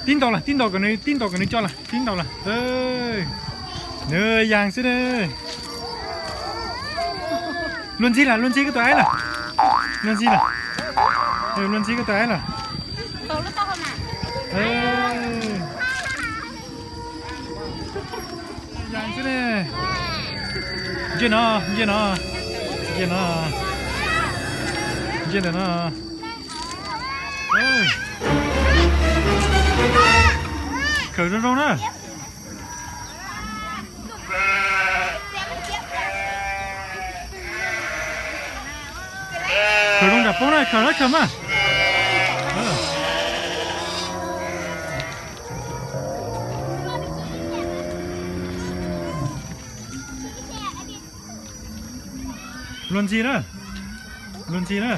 Tib ntaus lawm, tib ntaus kom nws, tib ntaus kom nws tso lawm, tib ntaus lawm. Nws yas xwb ne. Luag ntxhi lawm, luag ntxhi koj tus aib lawm. Luag ntxhi lawm. Luag ntxhi koj tus aib lawm. Yas xwb ne. Ntsia no, ntsia no, ntsia no, ntsia ntawm no. Khawm zoo zoo na. Khawm zoo nram poob na, khawm na, khawm mas. Luag ntxhi na, luag ntxhi na.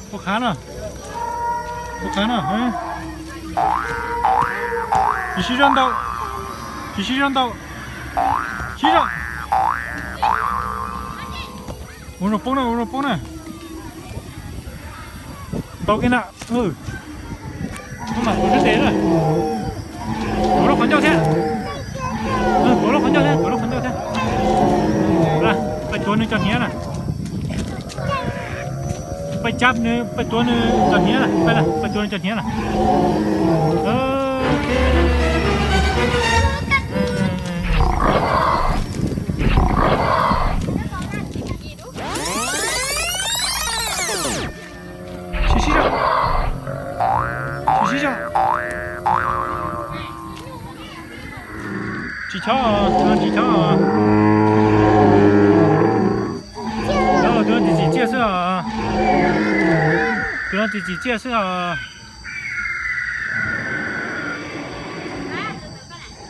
Ua qhav no, ua qhav no. Tsis sib zog ntaus, tsis sib zog ntaus, sib zog. Ua zoo poob na, ua zoo poob na. Ntaus kiag na. Tuav lub qhov ncauj thiab, tuav lub qhov ncauj thiab, tuav lub qhov ncauj thiab. Peb tuav nws cov hniav na. Peb cab nws, peb tuav nws cov hniav na, peb tuav nws cov hniav na. Sib sib zog, sib sib zog. Tsis chob, tus no tsis chob. Tus no txiav txiav tsiaj xwb os. Tus no txiav txiav tsiaj xwb os.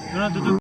Tus no tus tus